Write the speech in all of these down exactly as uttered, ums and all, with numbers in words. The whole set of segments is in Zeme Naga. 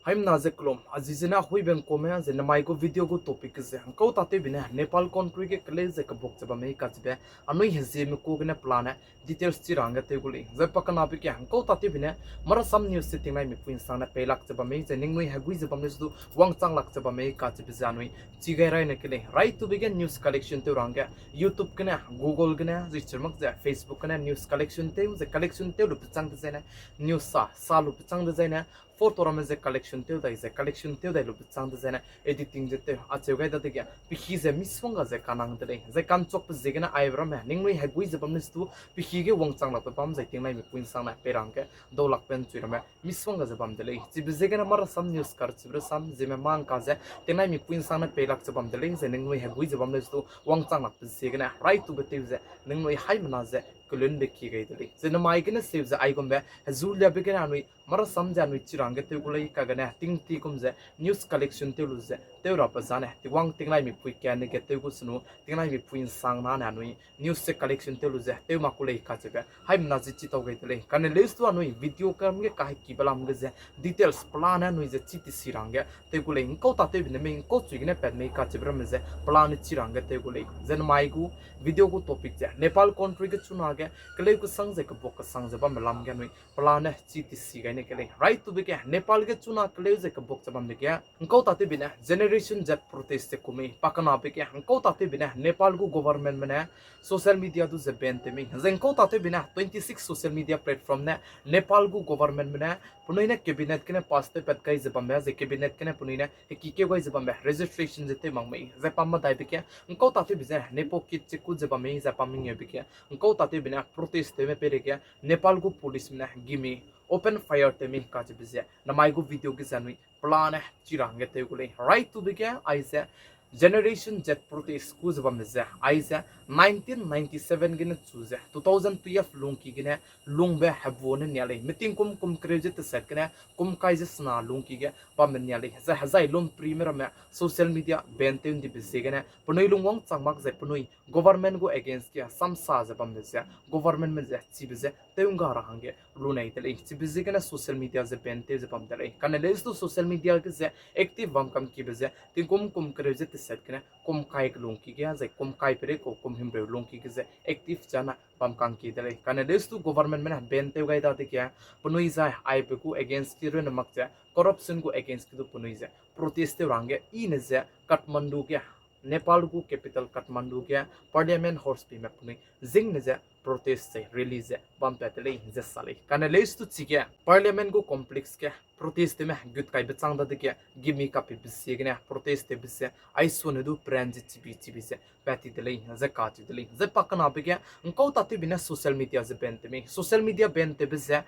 Haimena ze kelum, a zi zene a huibe ngkume ze nemai gu video gu topic ge ze ngkau tatewbe ne Nepal country ge keleu ze kebuk ze bam mei kacheube, anui hezieme ku gene pelane details chi ra hangge tew gu lei. Zai pakenabe ge ngkau tatewbe ne marasam news ze tingnaimipui nsang ne peilak ze bam mei, zai ningnui hegui ze bam lei sudu wangchang lak ze bam mei kacheube ze anui chi gai raine ke lei. Raitube ge news collection tew ra hangge YouTube gene, Google gene, zai chirmak ze Facebook gene news collection tew, zai collection tew lu pechang dezaine, news sa, sa lu pechang dezaine, photo ramme ze collection tew dai, zai collection tew dai lu pechang dezaine, editing ze tew, acheu gai dadege, pehî ze misongga ze kanang de lei. Zai kanchokbe ziegene aibe ramme, ningnui hegui ze bam lei sudu, pehî ge wangchang lakbe bam zai tingnaimipui nsang ne pei ra hangge daulakbe nchui ramme misongga ze bam de lei. Chibe ziegene marasam news karchibe rasam zieme mangka ze tingnaimipui nsang ne peilak ze bam de lei, zai ningnui hegui ze bam lei sudu wangchang lakbe ziegene raitube tew ze ningnui haimena ze kelunbe ki gai de lei. Zai nemai gene seu ze aigumbe hezu liabe gene anui marasam ze anui chi ra hangge tew gu lei, kagene tingti kum ze news collection tew lu ze tew rabe zane, tiwang tingnaimipui kane ge tew gu senu, tingnaimipui nsang na ne anui news ze collection tew lu ze tew mak ku lei kacheube, haimena ze chi tau gai de lei. Kane leu sudu anui video kam ge kahekibe lam ge ze details pelane anui ze chi tesi ra hangge tew gu lei. Ngkau tatewbe ne mei, ngkau chui gene pat mei kacheube ramme ze pelane chi ra hangge tew gu lei. Zai nemai gu video gu topic ze Nepal country ge chunage keleu kesang zai kebuk kesang ze bamme lam ge anui pelane chi tesi gai ne ke lei. Raitube ge Nepal ge chuna keleu ze kebuk ze bambe ge ngkau tatewbe ne Generation Z protest ze ku mei. Pakenabe ge ngkau tatewbe ne Nepal gu governmentme ne social media du ze ban tew mei. Zai ngkau tatewbe ne twenty six social media platform ne Nepal gu governmentme ne penui ne cabinet gene pass tew pat gai ze bambe, zai cabinet gene penui ne hekikeu gai ze bambe registration ze tew mak mei. Zai pam medaibe ge ngkau tatewbe ze nepo kit ze kut ze bam mei, zai pam mengeube ge ngkau tatewbe ne protest tewme peireige Nepal gu policeme ne gimi open fire tew mei kacheube ze nemai gu video ge ze anui pelane chi ra hangge tew gu lei. Raitube ge aize Generation Z protest ku ze bambe ze aize nineteen ninety seven gene chu ze two thousand twelve lungki gene lungbe hebu ne nia lei. Meeting kum kum kereu ze teset gene kum kai ze sena lungki ge bambe nia lei. Zai hezai lum prime ramme social media ban tew ndibe ziegene penui lungwang chang mak zai penui government gu against ge samsa ze bambe ze governmentme ze chibe ze tew ngga ra hangge lunei de lei. Chibe ziegene social media ze ban tew ze bam de lei. Kane leu sudu social media ge ze active bam kam kibe ze tingkum kum kereu ze teset gene kum kai kelungki ge zai kum kai peirei kau kum himreu lungki ge ze active chana bam kangki de lei. Kane leu sudu governmentme ne ban tew gai dadege penui zai aibe gu against ki rune mak ze corruption gu against ki du penui ze protest tew ra hangge i ne ze Kathmandu ge Nepal gu capital Kathmandu ge Parliament Horsepime penui zingne ze protest ze rally ze bampat de lei ze sa lei. Kane leu sudu chige Parliament gu complex ge protest tewme gut kaibe chang dadege gimi kapibe ziegene protest tewbe ze aisune du pran ze chibi chibi ze pat ti de lei ze kacheu de lei. Zai pakenabe ge ngkau tatewbe ne social media ze ban tew mei. Social media ban tewbe ze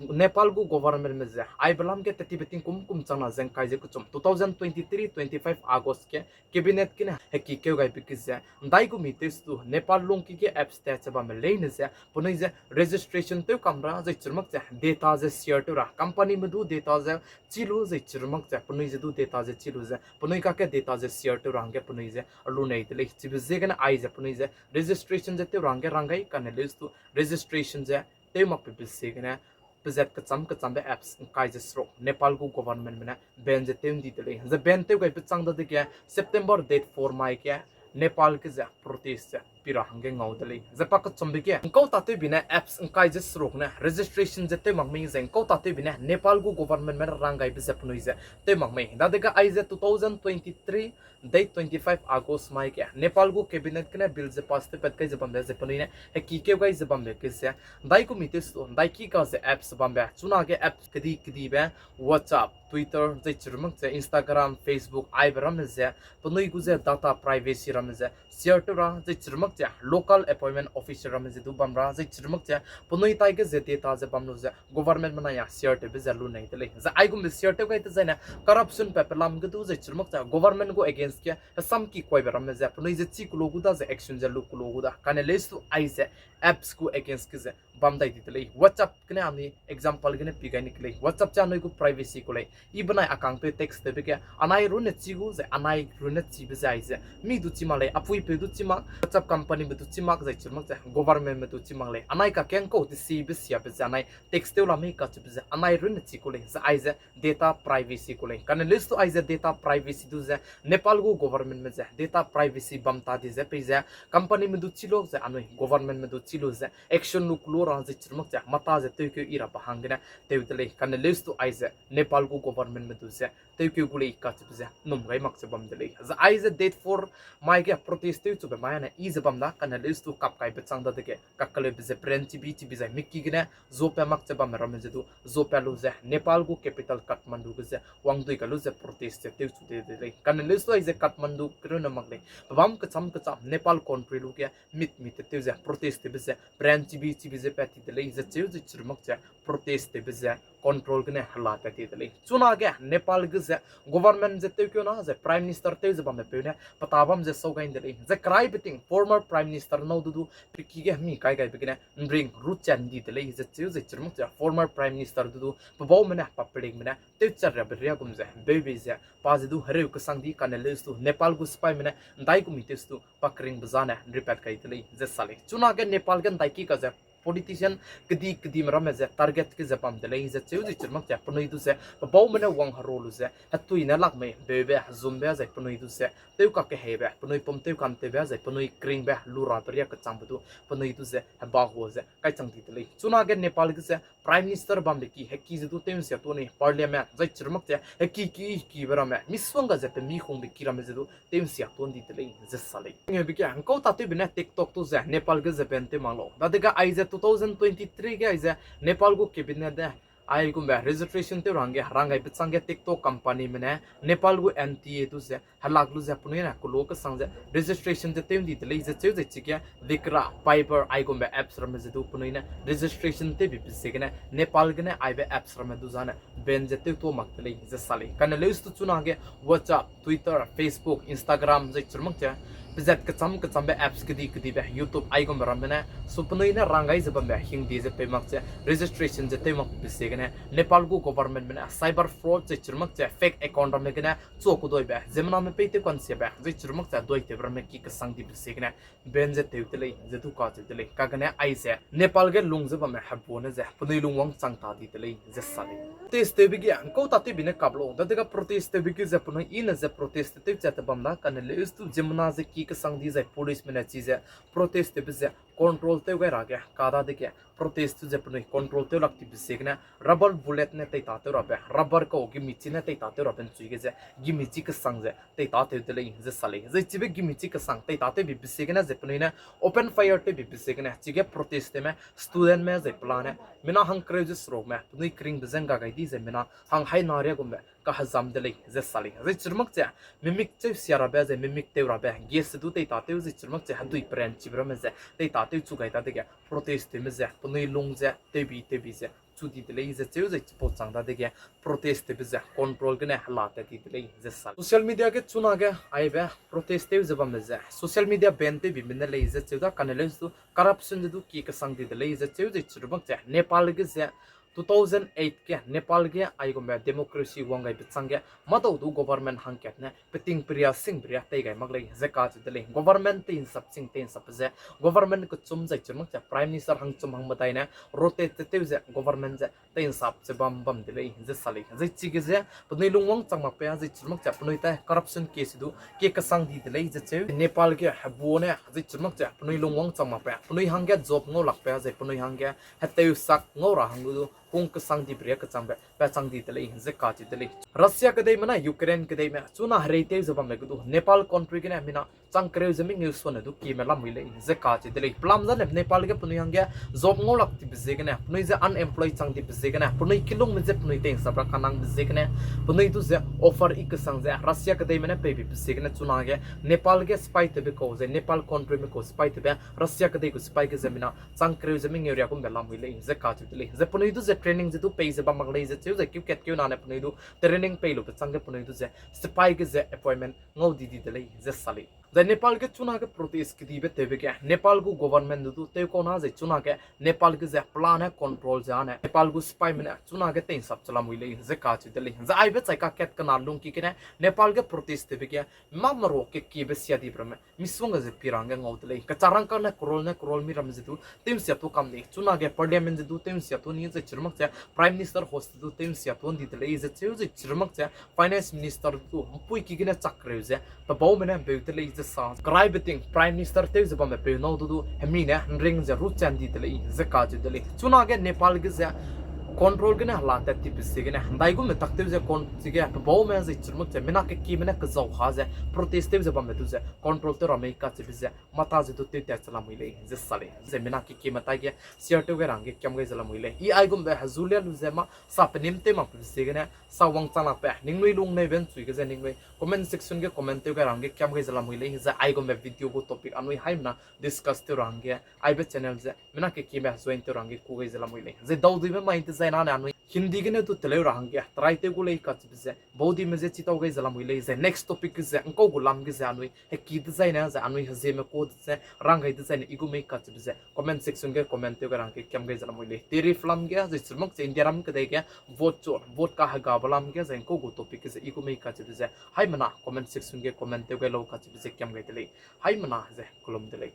Nepal gu governmentme ze aibe lam ge tetibe tingkum kum changna ze ngkai ze kechum two thousand twenty-three twenty-five August ge cabinet gene hekikeu gaibe ge ze ndaigumi tew sudu Nepal lungki ge apps tat ze bamme leine ze penui ze registration tew kam ra zai chirmak ze data ze share tew ra, companyme du data ze chi lu zai chirmak ze penui ze du data ze chi lu ze penui kakge data ze share tew ra hangge penui ze lunei de lei. Chibe ziegene aize penui ze registration ze tew ra hangge rang gai kane leu sudu registration ze tew makpebe ziegene pezat kecham kechambe apps ngkai ze seruk Nepal gu governmentme ne ban ze tew ndi de lei. Ze ban tew gaibe chang dadege September date four mai ge Nepal ge ze protest ze pi ra hangge ngau de lei. Ze pakechumbe ge ngkau tatewbe ne apps ngkai ze seruk ne registration ze tew mak mei ze ngkau tatewbe ne Nepal gu governmentme ne rang gaibe ze penui ze tew mak mei. Dadege aize two thousand twenty-three date twenty-five August mai ge Nepal gu cabinet gene bill ze pass tew pat gai ze bambe ze penui ne hekikeu gai ze bambe ge ze ndaigumi tew sudu ndaiki ga ze apps bambe chunage apps kedi kedibe WhatsApp, Twitter, zai chirmak ze Instagram, Facebook aibe ramme ze penui gu ze data privacy ramme ze share tew ra, zai chirmak ze local appointment officer ramme ze du bam ra, zai chirmak ze penui taige ze data ze bam lu ze governmentme nai a share tewbe ze lunei de lei. Ze aigumbe share tew gai dezaine corruption pat pelam ge du zai chirmak ze government gu against ge hesam ki kuaibe ramme ze penui ze chi kulo gu da ze action ze lu kulo gu da. Kane leu sudu aize apps gu against ge ze bam dai di de lei. WhatsApp gene anui example gene pi gai ni ke lei. WhatsApp ze anui gu privacy ku lei. I benai akangpeu text tewbe ge anai runne chi gu ze, anai runne chibe ze aize mi du chi mak lei, apuipeu du chi mak, WhatsApp companyme du chi mak, zai chirmak ze governmentme du chi mak lei. Anai kakengkau de sibe siabe ze anai text tew la mei kacheube ze anai runne chi ku lei. Ze aize data privacy ku lei. Kane leuse tu aize data privacy du ze Nepal gu governmentme ze data privacy bam ta di ze peize companyme du chi lu ze anui governmentme du chi lu ze action lu kelu ra ze chirmak ze mata ze tewkeu i rabe hanggene tew de lei. Kane leuse tu aize Nepal gu governmentme du ze tewkeu gu lei kacheube ze num gai mak ze bam de lei. Ze aize date four mai ge protest tew chube mai ane i ze bam da, kane leuse tu kap kaibe chang dadege kakeleube ze peranchibi chibi zai miki gene zopa mak ze bamme ramme ze du zopa lu ze Nepal gu capital Kathmandu ge ze wangdui kai lu ze protest ze tew chu de de lei. Kane leuse tu aize Kathmandu kereu ne mak lei, pebam kecham kecham Nepal country lu ge mit mit tew ze protest tewbe ze peranchibi chibi ze pat ti de lei. Ze cheu ze chirmak ze protest tewbe ze control gene hela tat ti de lei. Chunage Nepal ge ze government ze tewkeu na ze prime minister tew ze bamme peu ne peta bam ze sau gai de lei. Ze keraibe ting former prime minister nau du du peki ge mi kai gaibe gene nring ru chan di de lei. Ze cheu ze chirmak ze former prime minister du du pebaume ne paperingme ne tewchat riabe ria gum ze beube ze pa ze du hereu kesang di, kane leuse tu Nepal gu sipaime ne ndaigum mi tew se tu pa keringbe zane nripat kai de lei ze sa lei. Chunage Nepal ge ndaiki ka ze politician kedi kedime ramme ze target ge ze bam de lei. Ze cheu ze chirmak ze penui du ze pebaume ne wang heru lu ze hetui ne lak mei beube zumbe zai penui du ze tew kakeheibe, penui pum tew kantewbe zai penui keringbe lu rabe ria kechangbe du penui du ze heba hua ze kaichang di de lei. Chunage Nepal ge ze prime minister bambe ki heki ze du tew nsia tuâ ni, parliament zai chirmak ze heki ki hekibe ramme misongga ze pemi hungbe ki ramme ze du tew nsia tuâ di de lei ze sa lei. Ngeube ge ngkau tatewbe ne TikTok du ze Nepal ge ze ban tew mak lau. Dadege aize two thousand twenty three ge aize Nepal gu cabinet de aigumbe registration tew ra hangge ranggaibe changge TikTok companyme ne Nepal gu NTA du ze helak lu ze penui ne kelu kesang ze registration ze tew ndi de lei. Ze cheu ze chige Vikrah, Viber aigumbe apps ramme ze du penui ne registration tewbe be ziegene Nepal gene aibe apps ramme du zane ban ze tew tuâ mak de lei ze sa lei. Kane leuse tu chunage WhatsApp, Twitter, Facebook, Instagram zai chirmak ze pezat kecham kechambe apps kedi kedibe YouTube aigumbe ramme ne su penui ne ranggai ze bambe hingde ze pei mak ze registration ze tew mak be ziegene Nepal gu governmentme ne cyber fraud zai chirmak ze fake account ramme gene chua kuduibe ziemmename pei tew kansiabe zai chirmak ze duitewbe ramme ki kesang dibe ziegene ban ze tew de lei ze du kacheu de lei. Kagene aize Nepal ge lung ze bamme hebu ne ze penui lung wangchang ta di de lei ze sa lei. Protest tewbe ge ngkau tatewbe ne kap lau. Dadege protest tewbe ge ze penui i ne ze protest tew chat te bam da, kane leuse tu ziemmena ze ki kesang di zai policeme ne chize protest tewbe ze control tew gai ra ge ka dadege protest tu ze penui control tew lak tibe ziegene rubber bullet ne teitatew rabe, rubber kau gimichi ne teitatew rabe nchui ge ze gimichi kesang ze teitatew de lei ze sa lei. Zai chibe gimichi kesang teitatewbe be ziegene ze penui ne open fire tewbe be ziegene chige protest tewme studentme zai pelane mina hangkereu ze serukme penui keringbe ze ngga gai di ze mina hang haina riagumbe kahezam de lei ze sa lei. Zai chirmak ze mimik cheu sia rabe zai mimik tew rabe gas ze du teitatew zai chirmak ze hedui peranchibe ramme ze teitatew chu gai dadege protest tewme ze penui lung ze tewbi tewbi ze chu di de lei ze cheu zai chipau chang dadege protest tewbe ze control gene hela tat di de lei ze sa lei. Social media ge chunage aibe protest tew ze bamme ze social media ban tewbime ne lei ze cheu da, kane leuse tu corruption ze du ki kesang di de lei ze cheu zai chirmak ze Nepal ge ze two thousand eight ge Nepal ge aigumbe democracy wanggaibe changge mâdau du government hangkat ne peting peria sing peria tei gai mak lei ze kacheu de lei. Government teinsap sing teinsap ze government kechum zai chirmak ze prime minister hangchum hangmedai ne rotate tew ze government ze teinsap ze bam bam de lei ze sa lei. Zai chige ze penui lung wangchang makbe zai chirmak ze penui tai corruption case du ki kesang di de lei ze cheu. Nepal ge hebu ne zai chirmak ze penui lung wangchang makbe, penui hangge job ngau lakbe zai penui hangge hetewsak ngau ra hang du hung kesang dibe ria kechangbe pachang di de lei ze kacheu de lei. Russia kedeime ne Ukraine kedeime chuna hereitew ze bamme ge du Nepal country gene mina chang kereu ze mengeu suane du kime lamui lei ze kacheu de lei. Pelam zane Nepal ge penui hangge job ngau lak dibe ziegene, penui ze unemployed chang dibe ziegene, penui kilungme ze penui teinsap ra kanangbe ziegene, penui du ze offer i kesang ze Russia kedeime ne peibe be ziegene chunage Nepal ge sipai tewbe kau ze Nepal countryme kau sipai tewbe Russia kedei gu sipai ge ze mina chang kereu ze mengeu riagumbe lamui lei ze kacheu de lei. Ze penui du ze training ze du pei ze bam mak lei ze cheu ze keu kat keu nane penui du training pei lube changge penui du ze sipai ge ze appointment ngau di di de lei ze sa lei. Zai Nepal ge chunage protest kedibe tewbe ge Nepal gu government du tew kau na zai chunage Nepal ge ze plan ne control ze ane Nepal gu sipaime ne chunage teinsap che lamui lei ze kacheu de lei. Zai aibe chai kakat kena lungki gene Nepal ge protest tewbe ge mâ merua kekiebe sia dibe ramme misongga ze pi ra hangge ngau de lei. Kecharangkane crore ne crore mi ramme ze du tew'nsia tu kam ni, chunage parliament ze du tew'nsia tu ni zai chirumak ze prime minister house du tew'nsia tu ndi de lei ze cheu zai chirumak ze finance minister du mpuiki gene chakreu ze pebaume ne beu de lei ze sa. Keraibe ting prime minister tew ze bambe peu nâu du du hemi ne nring ze ruchan di de lei ze kacheu de lei. Chunage Nepal ge ze control gene hela tat tibe ziegene ndaigumme tak tew ze kon chige pebaume zai chirumak ze mina kekieme ne kezau ha ze protest tew ze bambe du ze control tew ra mei kacheube ze mata ze du tew tat che lamui lei ze sa lei. Zai mina kekieme taige share tew gai ra hangge kiam gai ze lamui lei. I aigumbe hezu lia lu ze mâ sa penim tew makbe ziegene sa wangchang lakbe ningnui lung neibe nchui ge ze ningnui comment section ge comment tew gai ra hangge kiam gai ze lamui lei. Zai aigumbe video gu topic anui haimena discuss tew ra hangge aibe channel ze mina kekieme join tew ra hangge ku gai ze lamui lei. Zai dauduibe mai dezaine anui Hindi gene du teleu ra hangge try tew gu lei kacheube ze baudime je chitau gai ze lamui lei. Zai next topic ge ze ngkau gu lam ge ze anui heki dezaine zai anui hezieme ku de ze rang gai dezaine i gu mei kacheube ze comment section ge comment tew gai ra hangge kiam gai ze lamui lei. Tariff lam ge zai chirumak ze India ram kedei ge vote chu vote kahegabe lam ge zai ngkau gu topic ge ze i gu mei kacheube ze haimena comment section ge comment tew gai lau kacheube ze kiam gai de lei. Haimena ze kelum de lei.